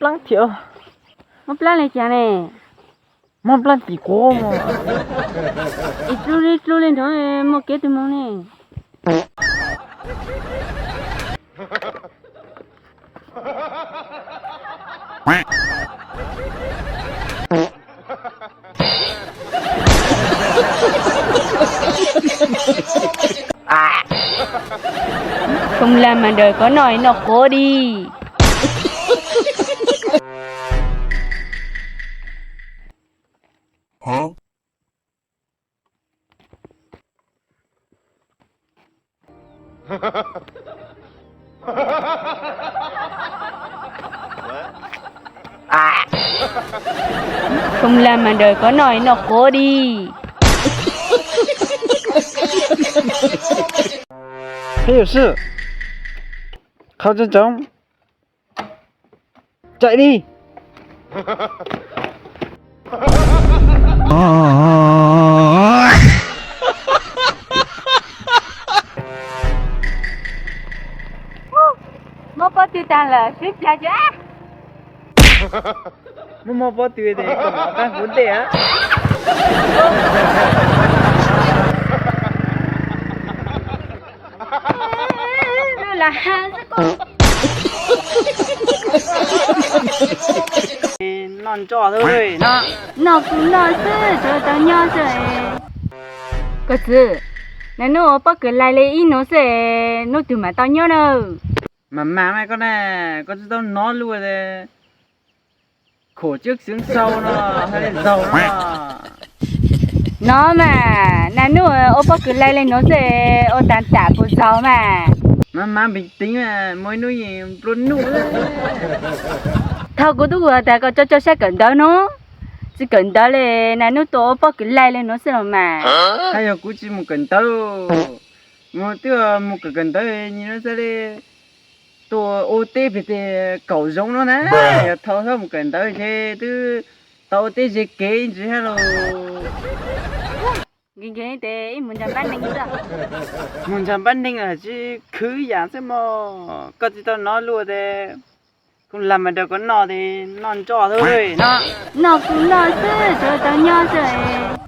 Plab thiab. Muab plab li cas ne? Muab plab tim kuv. Es dlu li dlu li nrov, muaj kev tus moo ne. Koj lam mas nrog koj noj noj quav di. คงลามาเดินก็หน่อยนอกโคดี Phép luật sư, không trốn trốn. Chạy đi. Muab pob tw tag lawm, swb plas cuag. Muab muab pob tw tes kom mov qab huv ntej. Lub las has xwb koj. Noj ntsoj xwb no. Noj kuv noj xwb, tsuav tau nyob xwb. Koj txiv, nag hnub ua pob kws lais li ib hnub xwb, hnub twg mam tau nyob na. Mas mas mas koj na, koj tsis tau hnov lus tias khom tshwj xeeb sau no, hais li zaug no. No mas, nag hnub ua pob kws lais li hnub xwb, ua tas tas puas txaus mas. Mas mas npim teev mas, muaj ib hnub yeej nplua nuj. Thaum kuv twb ua tas koj tso tso siab kawm ntawv no, tsis kawm ntawv li, nag hnub tuaj ua pob kws lais li hnub xwb los mas. Hais yog kuv tsis mus kawm ntawv, mus twb mus kawm kawm ntawv nyias no xwb li. Tuaj ua teb pem tej kaum zoov no na, yog thaum txhob mus kawm ntawv ces twb tau ua teb ze kev ntsis thiab los. Nkees nkees tes ib mus ntsag npab neeg xwb. Mus ntsag npab neeg los tsis khwv yam xwb mog, koj tsis tau hnov lus tias koj lam mas rau koj noj tes noj ntsoj xwb no. Noj kuv noj xwb, tsuav tau nyob xwb.